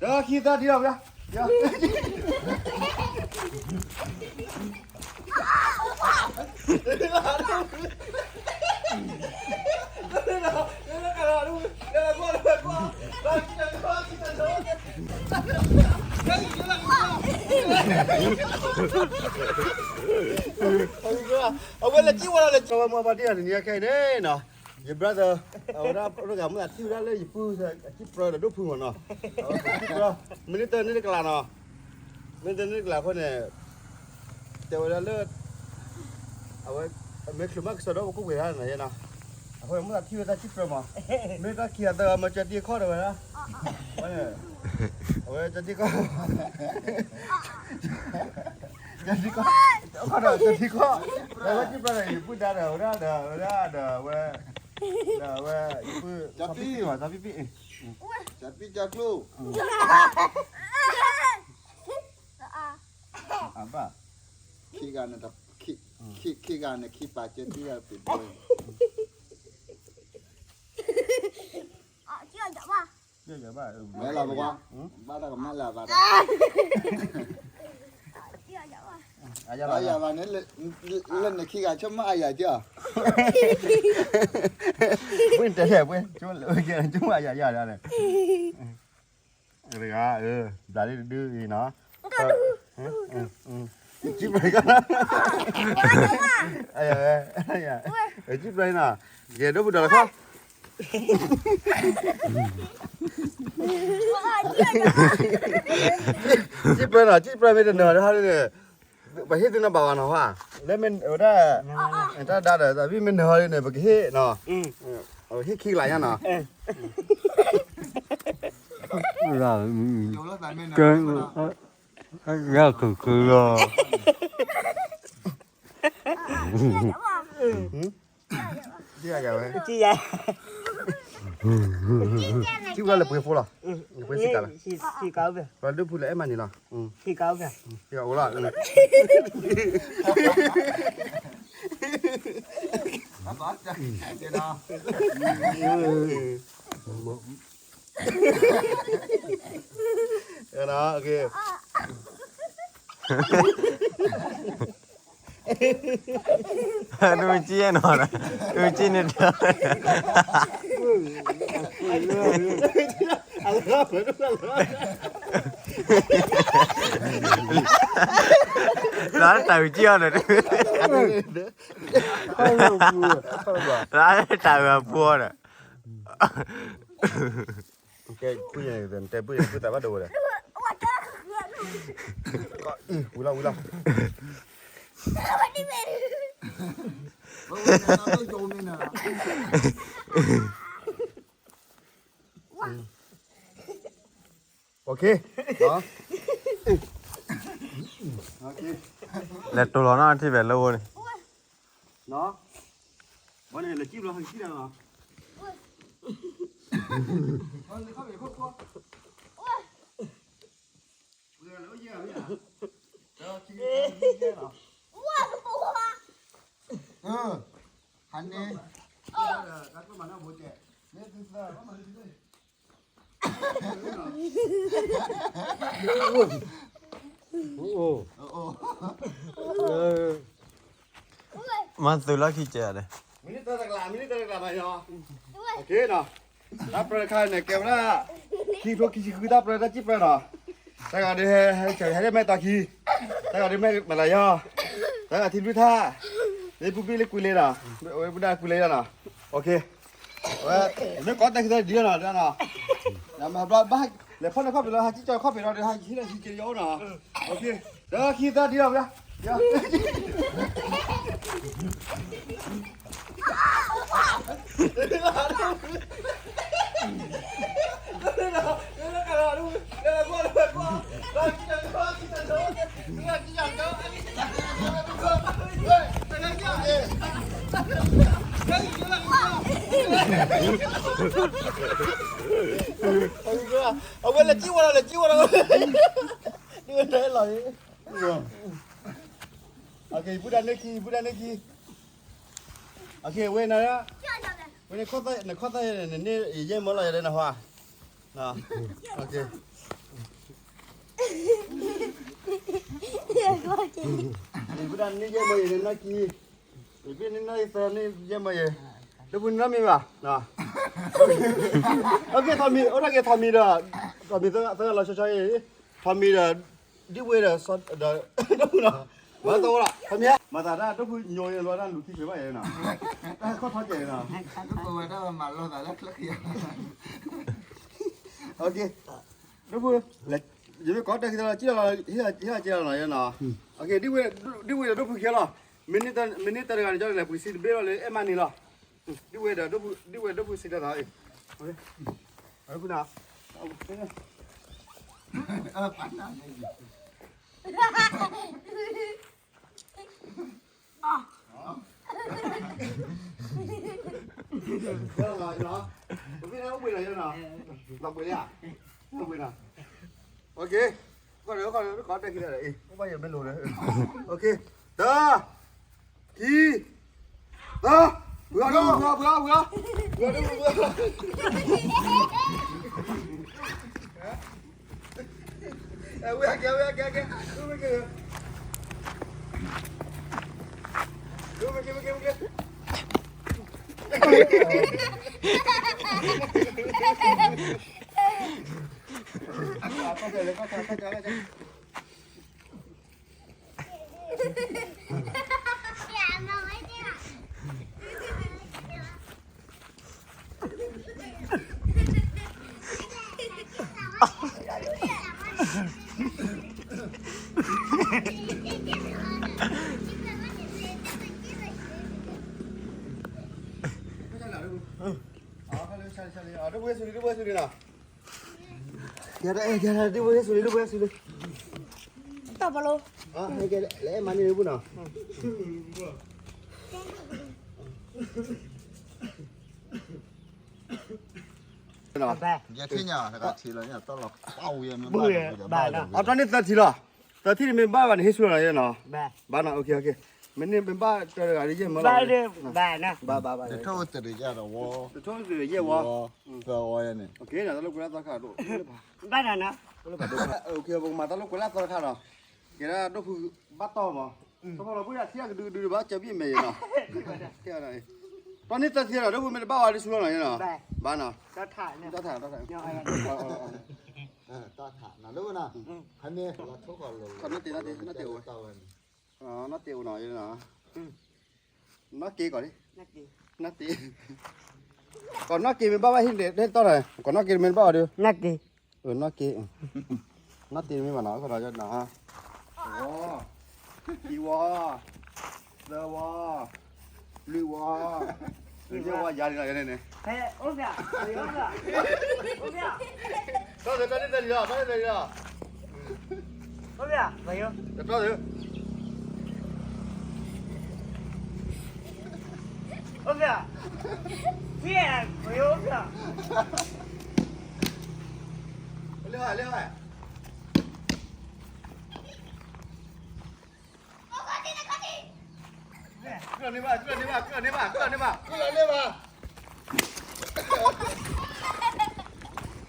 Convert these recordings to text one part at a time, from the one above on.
ဒီးခံသၢထံၣ်ဒီး အဝဲလဲၤကံၣ်ဝဲလီၤ လဲၤကံၣ်ဝဲ မ့ၢ်ဘၣ်တံၢ်အီၤတနံၤအခဲအံၤန့ၣ်နီၤ, ယ brother အဝဲဒၣ် ရဂၤမုၢ်သးထံၣ်ဝဲဒၣ်လၢယပုၢ် အကံၣ်ပြၢဒီးဒိၣ်ဖုမ့ၢ်နီၤ, အဝဲကံၣ်ပြၢ မ့ၢ်န့ၢ်တၢ်န့ၢ်တကလးနီၤ, မ့ၢ်တၢ်န့ၢ်တကလးအဃိန့ၣ် တဲဝဲဒၣ်လၢ အဝဲ မ့ၢ်ချုးမးကစၢ်ဒီးပကိၣ်ပှဲၤတၢ်န့ၣ်နီၤ, အဃိန့ၣ် မုၢ်သးထံၣ်ဝဲတၢ်ကံၣ်ပြၢမး, မ့ၢ်တၢ်ခံဂၤသၢဂၤမ့ၢ်ကၠီတံၢ်အခီၣ်ဒီးဝဲဒၣ်, အဝဲကၠီတံၢ်အခီၣ် ကၠီတံၢ်အခီၣ် ကၠီတံၢ်အခီၣ် ဒီးဝဲကံၣ်ပြၢဒီး ယပုၢ်ဒါဒီး ဝဲဒၣ်ဒီး ဝဲဒၣ်ဒီး ဝဲ ဒီးဝဲ ယပုၢ် ကၠီတံၢ်မး ကၠီပံၣ်ပံၣ် ကၠီပံၣ်ကၠီကျိ အဘၣ် ခံဂၤန့ၣ် ခံ ခံဂၤန့ၣ် ခံပာ်ကဲတံၢ်ဂၤပံၤဘိ မဲလီၤပကွၢ် ဘၣ်တၢ်ကမၣ်လၢအဘၣ်တၢ် အယၤဘၣ်န့ၣ် လၢနခံဂၤဆိကမိၣ်အယၤကၢ် ပှ့ၢ်တဲဝဲ ဆိကမိၣ်အယၤယၤန့ၣ် တဂၤ ဘျးလံတဒုအံၤနီၤ ကံၣ်ပြၢ ကံၣ်ပြၢနီၤ ကဲဒိၣ်ဖုဒီးလီၤခီ ကံၣ်ပြၢနီၤ ကံၣ်ပြၢမ့ၢ်တနၢၤတဟါန့ၣ် ပဟ့ၣ်သုနီၤဘၣ်ဘၣ်နီၤဟါ လၢမ့ၢ်ဝဲဒၣ် တၢ်ဒါဒီး တၢ်ဘံၣ်မ့ၢ်နၢၤဟါန့ၣ် ပကဟ့ၣ်နီၤ ဟ့ၣ်ခံကလးညါနီၤ ကဲ ယၤခုၣ်ခုၣ်လီၤ ထံၣ်ဝဲလၢပှ့ၤဖိလီၤ ပှ့ၤစံးကၤလီၤ ပှၤဒုးဖူလၢအဲၣ်မးန့ၣ်လီၤ အိၣ်လီၤ တမ့ၢ်ကံၣ်နီၤ တမ့ၢ်ကံၣ်န့ၣ် လၢတၢ်အုၣ်ကံၣ်အီၤဒီး လၢတၢ်အုၣ်အပူၤအီၤဒီး ကဲ ပုၢ်ယဲၢ် တဲပုၢ်ယဲၢ် ပုၢ်သးဘၣ်ဒိဝဲဒီး ဝံၤလီၤ ဝံၤလီၤ OK လဲၤတိၢ်လီၤနီၢ်ထံၣ်ဖဲလၢဝဲန့ၣ် ဝဲန့ၣ် လဲၤကံၣ်ဘျီ ဟဲကံၣ်ဒီးလီၤ ဟါန့ၣ် မၤသုးလီၢ်ခံကဲးဒီး မ့ၢ်တၢ်တကလး မ့ၢ်တၢ်တကလးမးညီ တၢ်ပြၢတခါန့ၣ် ကဲဝဲဒၣ် ခံဖျိခံဆံဃု တၢ်ပြၢတၢ်စံၣ်ပြၢနီၤ တၢ်ဂၤဒုးဟဲ ဟဲဆၢ ဟဲဒၣ်မဲာ်တီၤခံ တၢ်ဂၤဒုးမဲာ်မၤလၤယီၤ တၢ်ဂၤထံဘျုးထၣ် မ့ၢ်ပူၤဘ့ၣ်လၢကွံာ်လ့ဒီး ဝဲပူၤဒၣ်ကွံာ်လ့ဒီးနီၤ OK ဝဲ မ့ၢ်ကီတၢ်ခံသၢဒ်နီၤ ဒ်နီၤ နမၤဘျီဘၣ် လဲၤဖီၣ်လၢခီၣ်ဖံးလီၤ ဟးကံၣ်ကၠီခီၣ်ဖံးလီၤဒီး ဟးဟံးလၢဟံးက့ၤယီၤအိၣ်နီၤ OK ဒီးခံသၢဒ်နီၤ ဘျီ အဝဲလဲၤကံၣ်ဝဲလီၤ လဲၤကံၣ်ဝဲလီၤ ဒ်ဝဲတဲလီၤ OK ပုၢ်ဒၣ်န့ၢ်ခံ ပုၢ်ဒၣ်န့ၢ်ခံ OK ဝဲနၤ ဝဲနခီၣ်သၣ် နခီၣ်သၣ် နန့ၢ်ယဲၢ်မၢလီၤယၤဒဲးနဟါ OK ဝဲဒၣ်န့ၣ်ယဲၢ်မၢယဲၢ်န့ၣ်နီၢ်ကံ, ယဘ့ၣ်န့ၣ်နီၢ်သၢန့ၣ်ယဲၢ်မၢယဲၢ်, ဒီပုၢ်နီၢ်မ့ၢ်ဘၣ်, အကဲထီးမံၤ အိၣ်တၢ်ကဲထီးမံၤဒီး, ထီးမံၤသၢဂၤလီၤဆီဆီအံၤ, ထီးမံၤဒီး, ဒ်ဝဲဒီး, ဒီပုၢ်နီၢ်, မၤသီဝဲလီၤ ထီးမံၤဧၢ, မၤသးဒၣ်ဒီပုၢ်ညိၣ်ယဲၢ်လီၤဒၣ်လူၤခံဃဲၤဘၣ်ယဲၢ်နီၤ, တၢ်ခီၣ်ထီၣ်ကဲၤနီၤ, ဝဲဒၣ်မၤလီၤသးလၢချၢၣ်ခံဂၤ, ဒီပုၢ်, ယမ့ၢ်ကိးတၢ်ခံသီလီၤ ကံၣ်လီၤ, ဟ့ၣ်လီၤက့ၤလီၤနီၤယဲၢ်နီၤ, ဒ်ဝဲဒီးဒီပုၢ်ခံဂၤလီၤ, မ့ၢ်န့ၢ်တၢ်တဂၤန့ၣ် ကၠီလဲၤပှ့ၤစံတဘ့ၣ်လီၤလၢအဲၣ်မါန့ၣ်လီၤ, ဒ်ဝဲဒီး, ဒ်ဝဲဒီပုၢ်စံးတၢ်သးအံၤ, အ, တၢ်, ခံ, သၢ, ပှ့ၤအီၤ, ပှ့ၤအီၤ, ပှ့ၤအီၤ, ပှ့ၤအီၤ, ဝဲကဲ, ဝဲကဲ, ကဲ, ကဲ, ဝဲကဲ, ဝဲကဲ, ဝဲကဲ, တၢ်ဘီလိ, လဲၤအဲၣ်မါန့ၣ်လၢပူၤနီၤ, ယဲၢ်ထံၣ်ညါတဂၤထံၣ်လီၤ, အတၢ်လီၤပာ်ဝံၤ, အတၢ်န့ၣ်သၢထံၣ်လီၤ, သၢထံၣ်န့ၣ်မ့ၢ်ဘၣ်ဘၣ်န့ၣ် ဟ့ၣ်ဆူၣ်လီၤနီၤယဲၢ်နီၤ, ဘၣ်နီၤ, မ့ၢ်န့ၣ်မ့ၢ်ဘၣ်တၢ်တဂၤဒီးယဲၢ်မၢလီၤ, ဘၣ်ဘၣ်, တထိၣ်တရံးယဲၢ်ဒီးဝီ, တထိၣ်တရံးယဲၢ်ဝီ, သၢဝီယဲၢ်န့ၣ်, တၢ်လိာ်ကွဲလၢသီခါဒီး, ဘၣ်နီၤ, ပကမၤတၢ်လိာ်ကွဲလၢသီခါနီၤ, ကဲဒၣ်ဒိၣ်ဖုဘၣ်တီၢ်မး, စီၤဖီလီၤဘၣ်ယၤထံၣ်အကဒုကဒုဒီးဘၣ်ကၢဘံၣ်မဲာ်ယဲၢ်နီၤ, တၢ်န့ၣ်သၢထံၣ်ဒီး ဒိၣ်ဖုမ့ၢ်တဘၣ်ဝဲဒ်ဆူၣ်လီၤနီၤယဲၢ်နီၤ, ဘၣ်နီၤ, တၢ်ထး, တၢ်ထးနီၤလၢဝဲနီၤ, ဖဲန့ၣ်, နီၢ်တ့ၢ်, နီၢ်တ့ၢ်အိၣ်ဝဲ, နီၢ်တ့ၢ်အိၣ်နီၤ, နီၢ်က့ၤကီးလံ, နီၢ်တ့ၢ်, ကီးနီၢ်က့ၤမ့ၢ်ဘၣ်ဘၣ်ဟံၣ်လဲၣ်တီၢ်နီၤ, ကီးနီၢ်က့ၤမ့ၢ်ဘၣ်ဝဲဒီး, နီၢ်က့ၤ, နီၢ်က့ၤ, နီၢ်တ့ၢ်မ့ၢ်ဘၣ်နီၤ, ဝီ, ခံဝီ, သၢဝီ, လွံၢ်ဝီ, ယဲၢ်ဝီယၤလံနီၤ, ယဲၢ်န့ၣ်န့ၣ်, တီၢ်သၢ, တီၢ်သၢလံလီၤ, တီၢ်သၢလံလီၤ, တီၢ်သၢ, လၢ, လၢ, ကြၢးန့ၢ်ဘၣ်, ကြၢးန့ၢ်ဘၣ်, ကြၢးန့ၢ်ဘၣ်, ကြၢးန့ၢ်ဘၣ်, ကြၢးန့ၢ်ဘၣ်,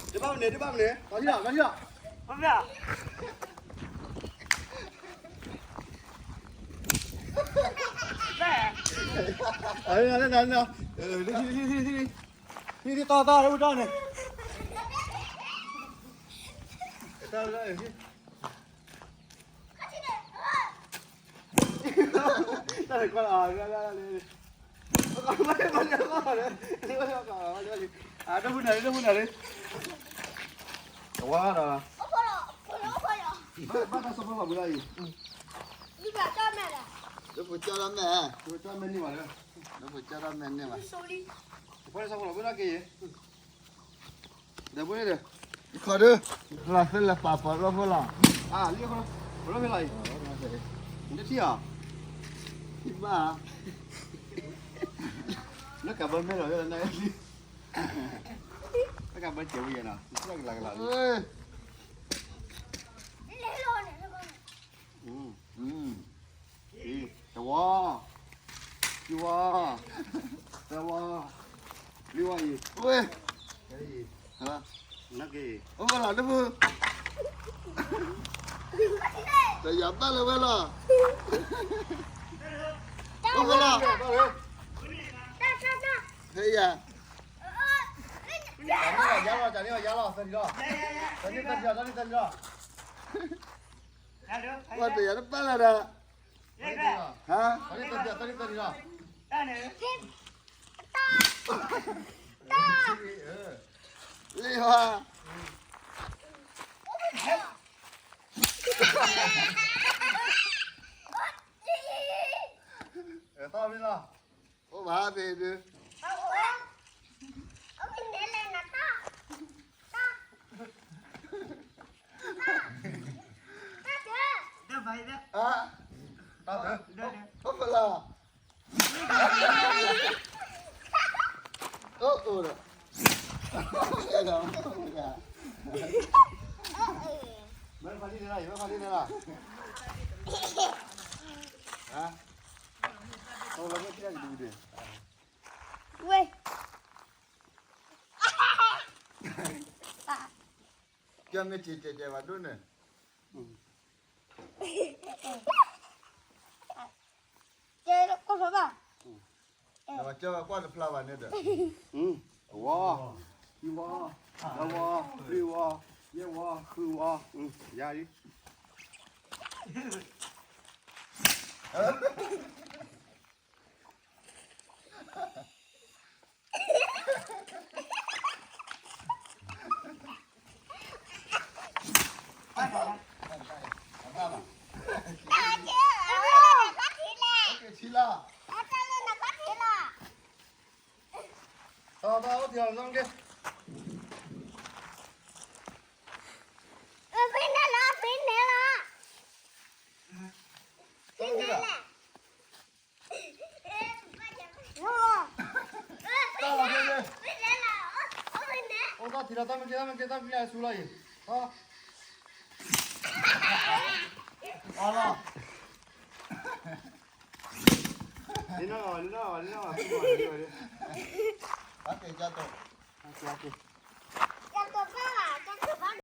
တဘၣ်မနုၤ, တဘၣ်မနုၤ, လီၤထံၣ်လီၤ, လီၤထံၣ်လီၤ, ထံၣ်ထံၣ်ထံၣ်ထံၣ်, ထံၣ်ထံၣ်တီၢ်တီၢ်လၢပတီၢ်န့ၣ်, တၢ်န့ၣ်ကွၢ်လီၤ, လၢလၢလၢ, တၢ်မနုၤလၢ, တၢ်မနုၤလၢ, တဝါဒီး, ဘၣ်တၢ်ဆီဖီလီၤပူၤလၢအံၤ, လၢပကၢ်တၢ်မဲာ်, လၢပကၢ်တၢ်မဲာ်န့ၢ်ဘၣ်လၢ, လၢပကၢ်တၢ်မဲာ်န့ၢ်ဘၣ်, ပှၤလၢဆီဖီလီၤပူၤတၢ်က့ၤယဲၢ် ဒီပုၢ်ဝဲၢ်ဒီး, ခီဒု, လီၤသ့လၢပာ်ပီၤလီၢ်ဖိလီၤ, လီၢ်ဖိလီၢ်ဖဲလီၤအံၤ, နတထံၣ်ဧါ, ထံၣ်ဘၣ်, လၢကးဘၢမဲာ်လီၤ, လၢကးဘၢစဲးဝံၤယဲၢ်နီၤ, လၢကလၤကလၤလံ တဝီ, ခံဝီ, သၢဝီ, လွံၢ်ဝီအံၤ, ဝဲ, နက့ၤ, အိၣ်လီၤလၢပူၤ, တယၤဘၣ်လၢၤဝဲလီၤ, အိၣ်ဝဲလီၤ, ဖဲယၤ, တန့ၢ်ဘၣ်ယါလီၤ, တန့ၢ်ဘၣ်ယါလီၤ, သၢထံၣ်လီၤ, တန့ၢ်သၢထံၣ်လီၤ, တန့ၢ်သၢထံၣ်လီၤ, ဟါ, လ့ၣ်ဟါ, အိၣ်ဘၣ်ဖဲဒုး, အိၣ်ဖဲလီၤ, အိၣ်အိၣ်ဒီး, မ့ၢ်ဖးလံန့ၣ်လီၤ, မ့ၢ်ဖးလံန့ၣ်လီၤ, ဟါ, အိၣ်လီၤမ့ၢ်ထံၣ်ဒ်ဒ်, ဝဲ ကမ့ၢ်စံးကဲကဲဘၣ်ဒိၣ်န့ၣ်, ကဲကိၣ်ဖျါဘၣ်, ကၢကွၢ်တဖျါဘၣ်န့ၣ်ဒီး, အဝီ, ခံဝီ, သၢဝီ, လွံၢ်ဝီ, ယဲၢ်ဝီ, ဃုဝီ, ယၤလံ, အိၣ်တၢ်ထံၣ်လီၤ, တၢ်မ့ၢ်ကဲ တၢ်မ့ၢ်ကဲ တၢ်မ့ၢ်ကဲ အဆူလီၤအံၤ, အလီၤ, လံနီၢ်ဂၤ, လံနီၢ်ဂၤ, လံနီၢ်ဂၤ, ဘၣ်ကဲကၢ်တိၢ်, ကဲကဲ